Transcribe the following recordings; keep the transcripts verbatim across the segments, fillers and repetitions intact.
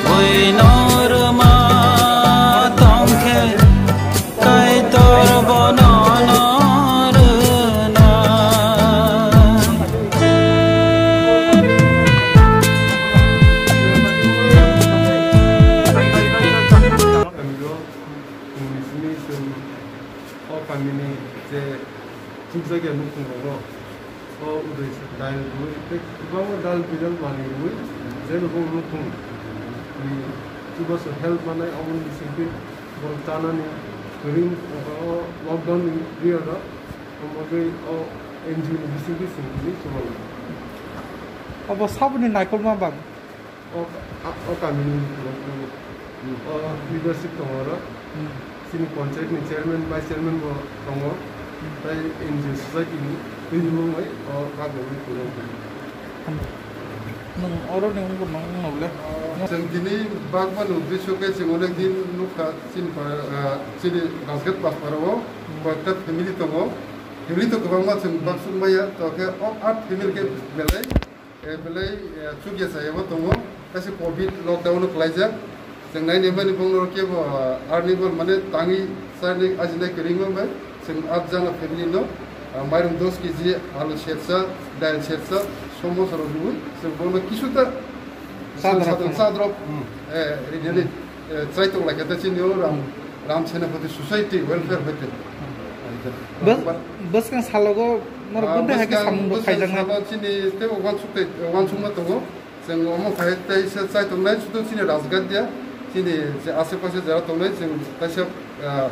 Buino rwma tongkhe Kaitor bono no rwna. Kamio, chwng simi chwng o kamini je chukjakya nukhungrokno o udai dal rwui tei kwbangma dal bidal manwi rwui je nukhung nukhung ni chubachu help manai, aboni bisingtwi borok chanani kwrwng o lockdown ni period o, omo bagwi o N G O ni bisingtwi chwng tini chubago. Obo saboni naikolma bang. O, a, o kamini borok, o leadership tongo oro. Hmm. Chini panchayat ni chairman, vice chairman bo tongo. Hmm. Tai N G O society ni twi wngwi o kago wngwi tongo. Hmm. Nwng oro ni wngkor nang wngno le? Chwng tini bagmani uddesyo khe chwng onek din nukha chini para, ah, chini Rajghat Pasparao Hmm. koyekta family tongo. Family to kwbangma chwng Hmm. baksuk maya, to khe o at family khe belai Eh, belai, eh, chukya chayao tongo, kaisa covid lockdown no khlaijak. Chwng naini mani bongno kebo, ah, arni bol mane tangwi charni ajinai kwrwngma bai. Chwng at jana family no, ah, mairung dos K G, alu sersa, dail sersa, somosa rok rwui. Chwng bono kisuta Sadrok sadrok, khaina. Sadrok, Hmm. eh, rinani. Hmm. Eh, chai tong lai khe ta chini o Ram, Ram Senapati Society Welfare hoite. Bwskang salogo norok Ah, bwdai hai khe bwskang, samung bo bwskang khaijaknai. Salo chini tei uansuk tei, uansukma tongo. Chwng omo khai tei se chai tongnai, sudu chini Rajghat ya, chini je ashe pashe jera tongnai, chwng kaisa, ah,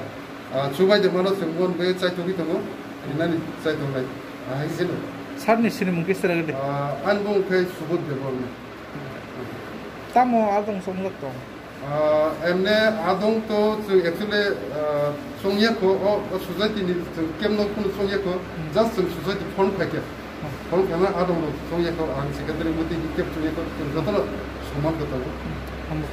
ah, chubai de mano chwng bon bai chai tongwi tongo, rinani chai tongnai. Ah, hai jeno. Sir ni sinimung khe sira gede? Ah, ani bung khai Subodh Debbarma. Tamo adong songjak tong? Ah, emne adong to chwng actually, ah, chongya kho, o, o society ni chwng kemno kheno chongya kho, Hmm. just chwng society form khaikhe. Hmm. Form khaina adong rok chongya kho, ang secretary muti hinkhe chongya kho, chwng jotono soman kho tongo. Hmm. Hambo.